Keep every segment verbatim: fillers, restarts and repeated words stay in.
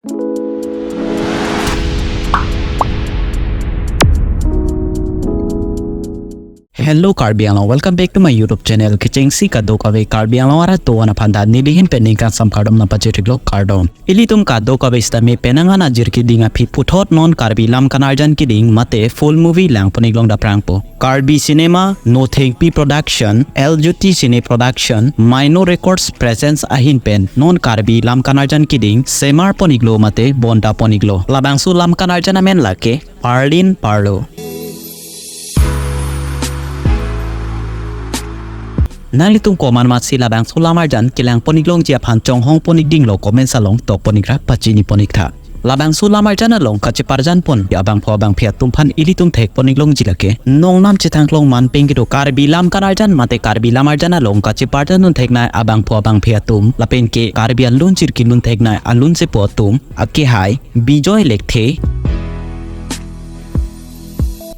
Hello Karbi Anglong, welcome back to my YouTube channel. Kechengsi kadokave Karbi Anglong arat atum aphan ta nelihin pen ningkan sam kardom nangpachethiklo, kardom. Ilitum kadokave sitame penang an ajir keding aphi puthot non Karbi lam kanarjan keding mate full movie langpon-iklong daprangpo. Karbi Cinema, Nothengpi Production, L J T Cine Production, Maino Records presents ahin pen non Karbi lam kanarjan keding semarpon-iklo mate bonta pon-iklo. Labangso lam kanarjan amen lake Parlin Parlo. Nanglitum komat matsi labangso lam arjan kelangpon-iklongji aphan chonghongpon-ikdinglo, comments along tokpon-ikra, pachinipon-iktha. Labangso lam arjan along kacheparjanpon abangphu abangphi atum aphan ilitum thekpon-iklongji lake nongnam chethangklong manpeng kedo Karbi lam kanarjan mate Karbi lam arjan along kacheparjandun theknei abangphu abangphi atum lapen ke Karbi alunjir kelun theknei alunsepo atum, akehai Bijoy Lekthe,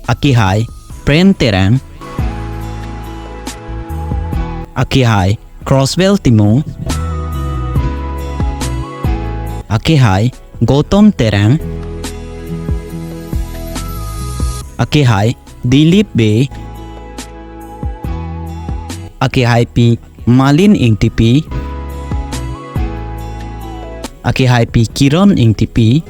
akehai Prem Terang, akehai Crosswell Timung, akehai Gautam Terang, akehai Dilip Bey, akehai Pi Malin Ingtipi, akehai Pi Kiron Ingtipi,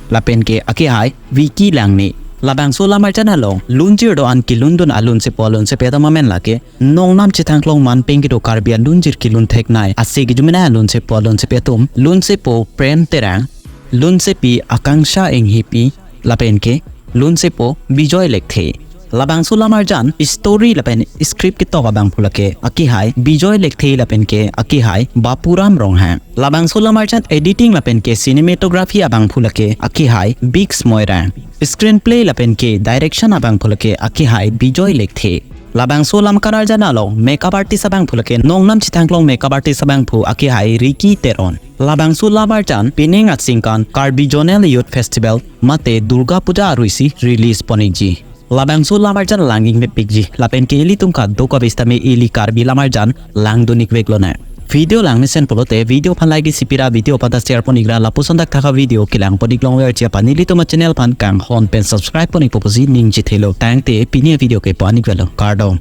lapen ke akehai Vicky Langne. Labangso lam arjan along lunjir do-an kelundun alunsepo alunsepi atum amen lake nongnam chethangklong manpeng kedo Karbi alunjir kelun theknei ase kejumenei alunsepo alunsepi atum, lunsepo Prem Terang, lunsepi Akanksha Enghipi, lapen ke lunsepo Bijoy Lekthe. Labangso lam arjan story lapen script ketok abangphu lake akehai Bijoy Lekthe lapen ke akehai Bapuram Ronghang. Labangso lam arjan editing lapen ke cinematography abangphu lake akehai Biggs Moirang. Screenplay lapen ke direction abangphu lake akehai Bijoy Lekthe. Labangso lam kanarjan along makeup artist abangphu lake nongnam chethangklong makeup artist abangphu akehai Ricky Teron. Labangso lam arjan pining aningkan Karbi Zonal Youth Festival mate Durga Puja aruisi release pon-ikji. Labangso lam arjan lang-ik mepikji lapen ke ilitum kadokave sitame ili Karbi lam arjan langdun-ik veklonang. Video langmesen pulote video aphan like isi pira, video aphan ta share pon-ikra, lapuson thakthak avideo kelangpon-iklongverji aphan nelitum achannel aphan kanghon pen subscribe pon-ikpo pusi ningjethelo. Tangte pini avideo ke pu-an-ik velo, kardom.